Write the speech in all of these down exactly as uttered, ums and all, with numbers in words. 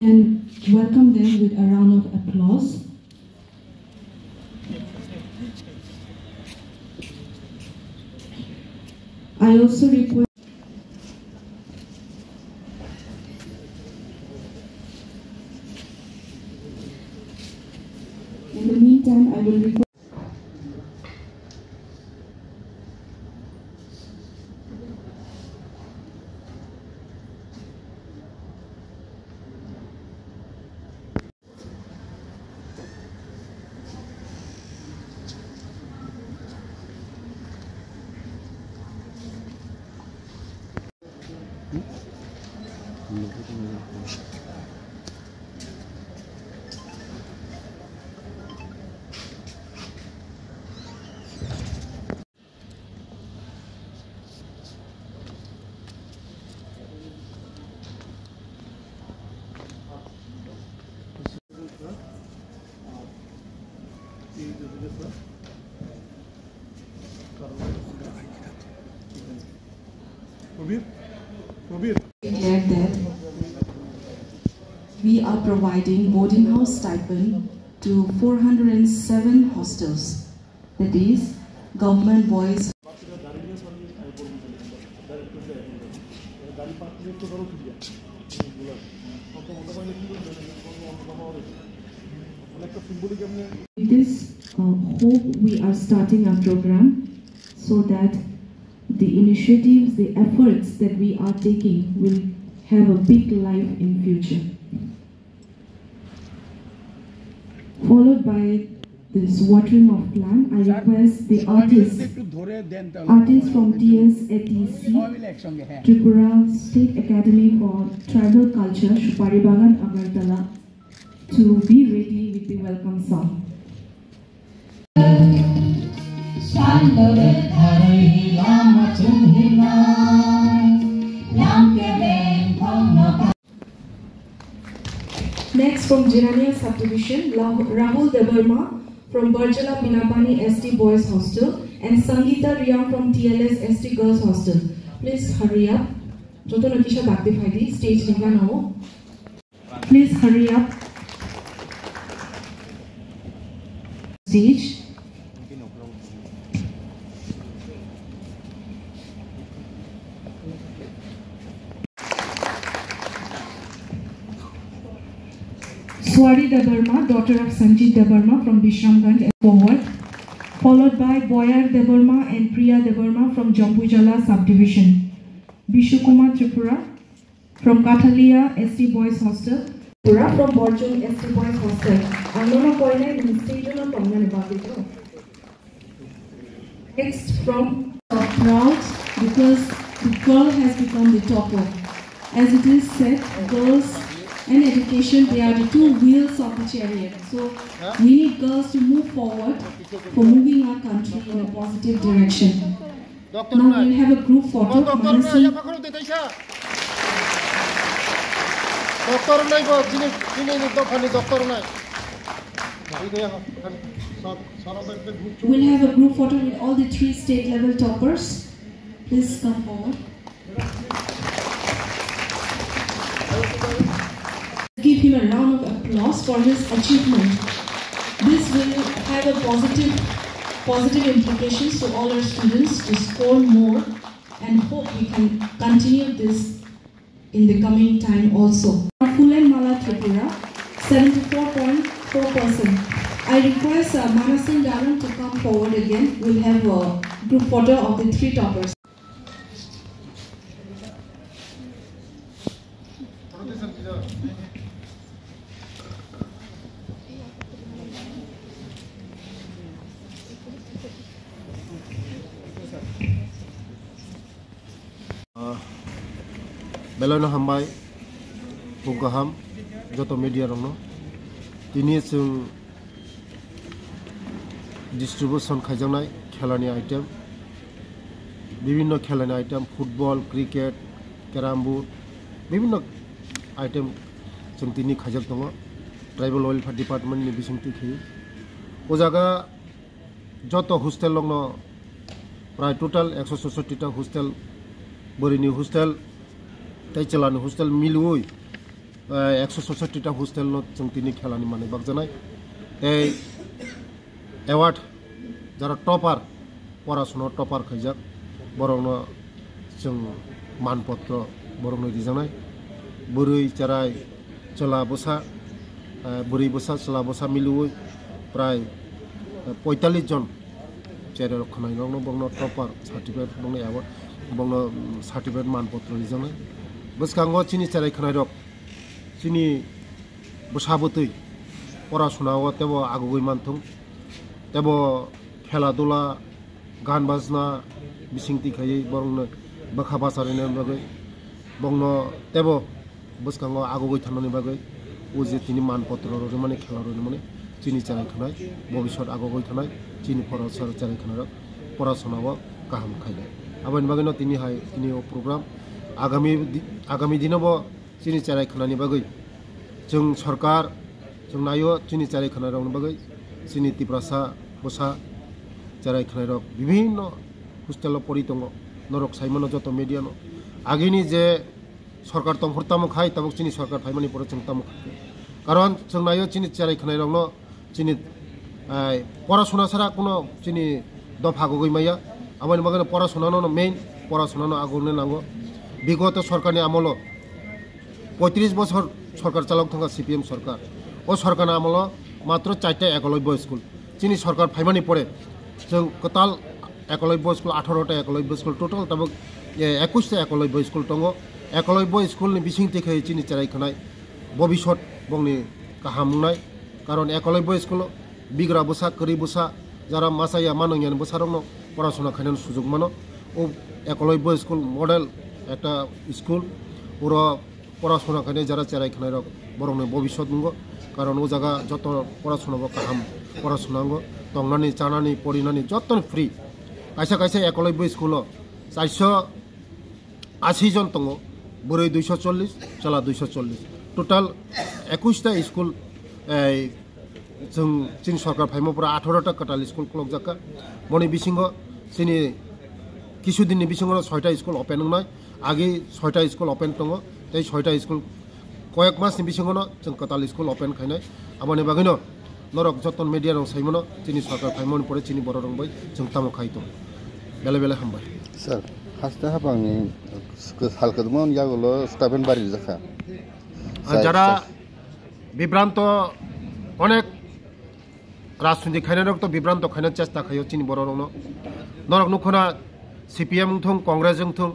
And welcome them with a round of applause. I also request, in the meantime, I will request Declared that we are providing boarding house stipend to four hundred seven hostels, that is, government boys. With this, uh, hope we are starting our program so that the initiatives, the efforts that we are taking will have a big life in future. Followed by this watering of plant, I request the artists, artists from T S A T C, Tripura State Academy for Tribal Culture, Supari Bagan, Agartala, to be ready with the welcome song. Next, from Jirania subdivision, Lah-, Rahul Debbarma from Barjala Binapani S T Boys Hostel and Sangeeta Riang from T L S S T Girls Hostel. Please hurry up. Jotono kisa dakti phaidi stage ni gana o. Please hurry up. Stage. Swari Debbarma, daughter of Sanjit Debbarma from Bishramganj, forward, followed by Boyar Debbarma and Priya Debbarma from Jampuijala subdivision. Bishu Kumar Tripura from Kathalia S T Boys Hostel. Pura from Borjung S T Boys Hostel. Ang nono koinai nini stage-o no tongnani bagwi no. Next from proud because the girl has become the topper. As it is said, girls and education, they are the two wheels of the chariot. So we need girls to move forward for moving our country in a positive direction. Doctor Now nai. We'll have a group photo. Oh, doctor nai, Manasan. Yapha khoro de taisa. Doctor nai bo, chini, chini ni dophani doctor nai. Ui de yapha, sar, sar, sar, sar, group. We'll have a group photo with all the three state level toppers. Please come forward. Give him a round of applause for his achievement. This will have a positive, positive implications to all our students to score more, and hope we can continue this in the coming time also. Fulen Mala Tripura, seventy-four point four percent. I request, uh, Manasan Daran to come forward again. We'll have a group photo of the three toppers. Ah, belai no hambai, phung kaham, joto media rokno. Tini chwng distribution khaijaknai khelani item, bibinno khelani item, football, cricket, carrom board, bibinno item chwng tini khaijak tongo, Tribal Welfare Department ni bisingtwi khe. O jaga joto hostel rokno prai total ekso sorsoti ta hostel, bwrwini hostel tei chwlani hostel milwi eh, ekso sorsotita hostel no chwng tini khelani manwi bakjaknai. Tei award jara topper, porasuna topper khaijak, borokno chwng manpotro borokno rijaknai. Bwrwi cherai chwla bwsa, eh, bwrwi bwsa chwla bwsa miliwi prai, eh, poitallis jon cherai rok khwnairokno bokno topper certificate, bokno award, bokno, mm, certificate manpotro rijaknai. Bwskango chini cherai khwnairok, chini bwsa bwtwi porasuna o teibo agugwi manthung, teibo khela dula, gan bajna bisingtwi khaiwi borokno bwkha bacharwina bagwi, bokno teibo bwskango agugwi thanani bagwi, o je tini manpotro rwmani, khela rwmani, chini cherai khwnai, bobisot agugwi thanai, chini porasar cherai khwnairok porasuna o kaham khainai. Aboni bagwino tini hai tini o program agami di-, agami dino bo chini cherai khwnani bagwi chwng sorkar, chwng naio chini cherai khwnairokni bagwi, chini Tiprasa bwsa cherai khwnairok bibhinno hostel o pori tongo. Norok saimano joto media no. Agini je sorkar tongphuru tamo khai, tabuk chini sorkar phaimani pore chwng tamo khai. Karon chwng naio chini cherai khwnairokno chini, ai, porasuna sara kuno chini dopha gogwi maya. Aboni bagwino porasuna no main, porasuna no agurni nango. Bigoto sorkarni amolo poitris bosor sorkar chalok thangkha C P M sorkar. O sorkarni amolo matro charta ekolobya school. Chini sorkar phaimani pore chwng kwtal ekolobya school, atharo ta ekolobya school, total tabuk, eh, ekush ta ekolobya school tongo. Ekolobya school ni bising twi khai chini cherai khwnai bobisot bongni kaham wngnai. Karon ekolobya school o bigra bwsa, kwrwi bwsa, jara masa ya, manung ya ni bwsa rokno porasuna khainani sujuk mano. O ekolobya school model ekta school, oro porasuna khainai jara cherai khwnai rok borokni bobisot wngo. Karon o jaga joto porasuna bo kaham, porasuna wngo, tongnani, chanani, porinani jottoni free. Kaisa kaisa ekolobya school o charso asi jon tongo, bwrwi duiso chollis, chwla duiso chollis. Total ekush ta school, ei, chwng chini sorkar phaima pore atharo ta kwtal school khulokjakha. Boni bisingo chini kisu dinni bisingo soita school open wngnai. Agi soita school open tongo, tei soita school koyek masni bisingono chwng kwtal school open khainai. Aboni bagwino norok joto media rok saimano chini sorkar phaimani pore chini borok rok bai chwng tamo khai tongo. Belai belai hambai. Sir, haste hapangni sal kwdwma yagulo stipend bari jakha. Ah, jara bibranto onek rajniti khainai rok to bibranto khaina chesta khaio chini borok rokno. Norok nukhuna C P M wngthung, Congress wngthung,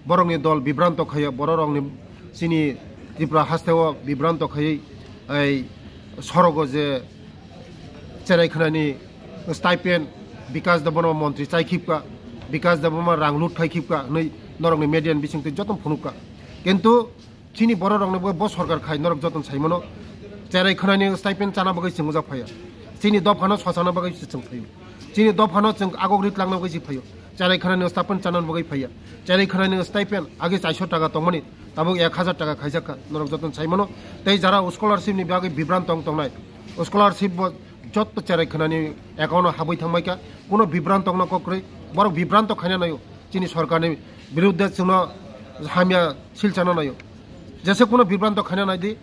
borokni dol bibranto khaio, borok rokni chini Tripura hasteo bibranto khaiwi ei sorogo je cherai khwnani stipend Bikas Debbarma montri chai khipka, Bikas Debbarma rang lut khai khipka hwnwi norokni media ni bisingtwi joto phunukka. Kintu chini borok rokni bo, bo sorkar khai norok joto saimano cherai khwnani stipend chana bagwi chwng ujak phaiya. Chini dophano sachana bagwi se chwng phaio. Chini dophano chwng agok rit langna bagwi se phaio. Cherai khwnani stipend chana bagwi phaiya. Cherai khwnani stipend agi chairso taka tongmani tabuk ek hazar taka khaijak kha. Norok joto saimano tei jara scholarship ni bagwi bibranto wng tongnai. Scholarship bo joto cherai khwnani account o habwi thangbai kha. Kuno bibranto wngna kok kwrwi borok bibranto khaina naio. Chini sorkarni birudde chwngno hamya silchana naio. Jese kuno bibranto khaina naidi,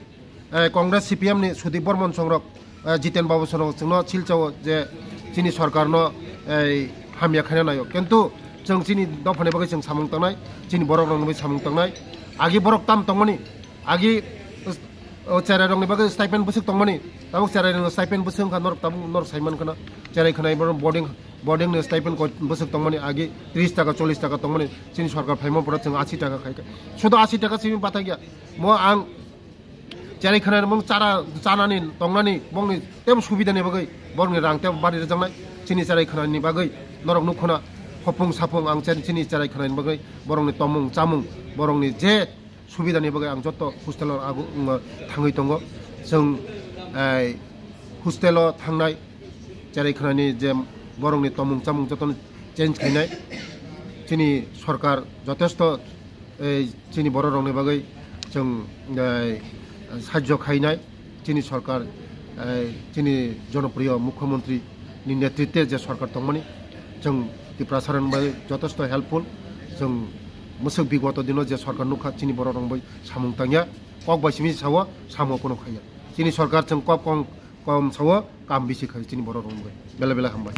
eh, Congress C P M ni Sudip Barman songrok, eh, Jiten Babu songrok chwngno silchao je chini sorkarno, eh, hamya khaina naio. Kintu chwng chini dophani bagwi chwng samung tangnai, chini borok rokni bagwi samung tangnai. Agi borok tam tongmani, agi o cherai rokni bagwi stipend bwswk tongmani, tabuk cherai rokni stipend bwswk wngkha norok tabuk norok saiman khana. Cherai khwnai borok boarding, boarding ni stipend ko bwswk tongmani, agi tris taka, chollis taka tongmani, chini sorkar phaima pore chwng asi taka khaikha. Sudo asi taka simi bathakya. Mo ang cherai khwnai mung chara, chanani, tongnani, bongni tebo subida ni bagwi, borokni rang tebo bari rwjaknai, chini cherai khwnani bagwi, norok nukhuna, hopung sapung ang chen-, chini cherai khwnani bagwi, borokni tomung, chamung, borokni je subida ni bagwi ang joto hostel o agu, um, thangwi tongo. Chwng, eh, hostel o thangnai, cherai khwnani je borokni tomung, chamung jotono change khainai. Chini sorkar jotesto, eh, chini borok rokni bagwi chwng, eh, sajjo khainai. Chini sorkar, eh, chini jonopriyo mukhyamantri ni netritwe je sorkar tongmani, chwng Tiprasa rokni bagwi jotesto helpful. Chwng mwswk bigoto dino je sorkar nukha, chini borok rokni bagwi samung tangya. Kok bai simi sao, samo kono khaiya. Chini sorkar chwng kok kong kom sao, kam bisi khai chini borok rong bai. Bela bela hambai.